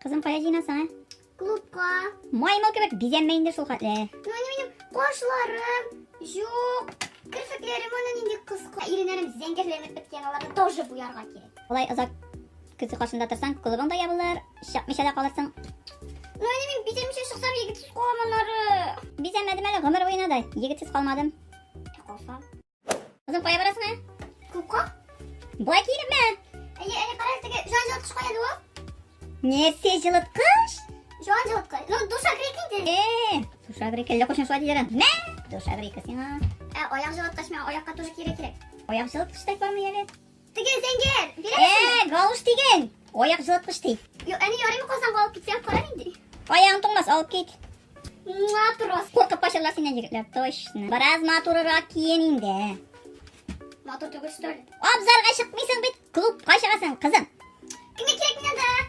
Кызым, кая җыенасың, ә? Клубка. Маймыл кебек бизәнмә инде шул хәтле. Ну, они минем кашларым юк. Керфекләрем аны нинди кыска. Иреннәрем зәңгәрләнеп беткән, аларны тоже буярга кирәк. Алай озак көзге каршында торсаң, клубың да ябылыр, чыкмыйча да калырсың. Ну, они мин бизәнмичә чыксам, егетсез калам аннары. Бизәнмәдем әле гомер буена да, егетсез калмадым. Ә калсам? Кызым, кая барасың, ә? Клубка? Болай киенепме? Әйе, әйе, кара, теге җан җылыткыч кая ул? Нәрсә җылыткыч? Җан җылыткыч. Ну, душегрейка инде. Э, душегрейка, әллә кайчан шулай диләр. Мә, душегрейка сиңа. Ә, аяк җылыткыч миңа аякка тоже кирәк кирәк. Аяк җылыткыч та бармы әле? Теге зәңгәр, бирәсеңме? Э, галуш дигән. Аяк җылыткыч ди. Юк, әни ярыймы Казанга алып китсәм, кара инде. Аягың туңмас, алып кит. Матрос. Куркып качарлар синнән егетләр, точно. Бераз матуррак киен инде. Матур түгел, что ли? Абзарга чыкмыйсың бит, клубка чыгасың, кызым. Кемгә кирәк мин анда?